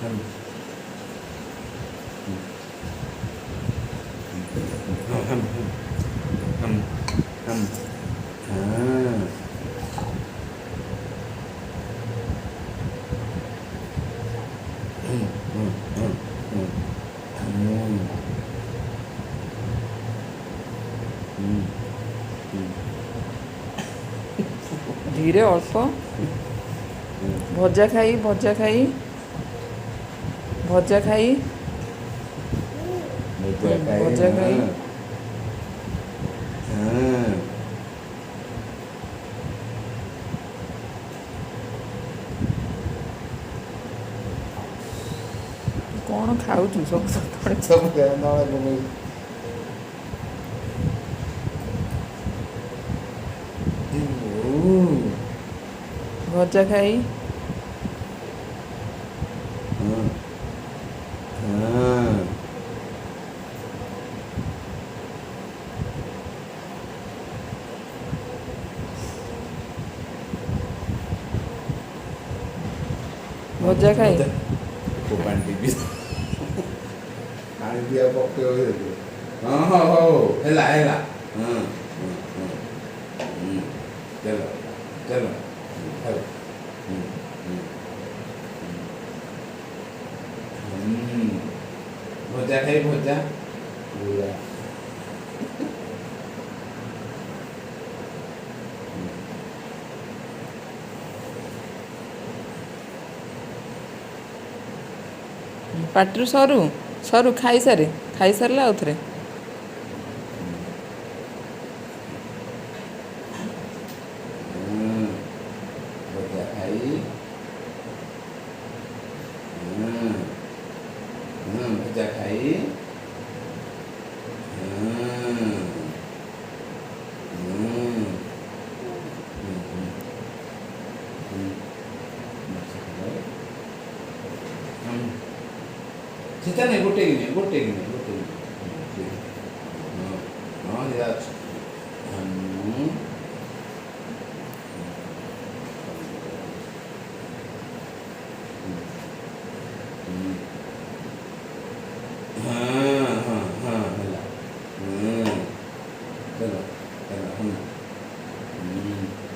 ହୁଁ ହଁ ହୁଁ ହୁଁ ହୁଁ ହୁଁ ହଁ। ହୁଁ ହୁଁ ହୁଁ ହୁଁ ହୁଁ ହୁଁ ହୁଁ। ଧୀରେ ଅଳ୍ପ। ଭଜା ଖାଇ, ଭଜା ଖାଇ, ଭଜା ଖାଇ। ଭଜା ଖାଇ। ଭଜା ଖାଇ। ହଁ ହଁ। କ'ଣ ଖାଉଛୁ ସବୁ ତଳେ? ସବୁ ତଳେ ପକଉଛି। ଭଜା ଖାଇ। ହଁ ହଁ। ଭଜା ଖାଇ। ପାଣି ପିଇବି, ପାଣି ପିଇବା ପକେଇବ ସେଥିରେ। ହଁ ହଁ, ହଉ, ହେଲା ହେଲା। ହଁ ହଁ ହଁ, ଚାଲ ଚାଲ, ଖାଉ। ହୁଁ ହୁଁ ହୁଁ। ଭଜା ଖାଇ, ଭଜା ଗୁଳା। ପାଟିରୁ ସରୁ ସରୁ, ଖାଇସାରେ, ଖାଇସାରିଲେ ଆଉ ଥରେ। ଭଜା ଖାଇ। ହଁ, ଭଜା ଖାଇ। ହଁ ହଁ ହୁଁ ହୁଁ। ସେଟା ନାଇଁ, ଗୋଟେ କି ନାଇଁ, ଗୋଟେ କି ନାଇଁ, ଗୋଟେ କି। ହଁ ହଁ, ସେଟା ଅଛି। ହୁଁ ହୁଁ ହଁ ହଁ ହଁ, ହେଲା। ହୁଁ, ଚାଲ ଚାଲ। ହୁଁ ହୁଁ।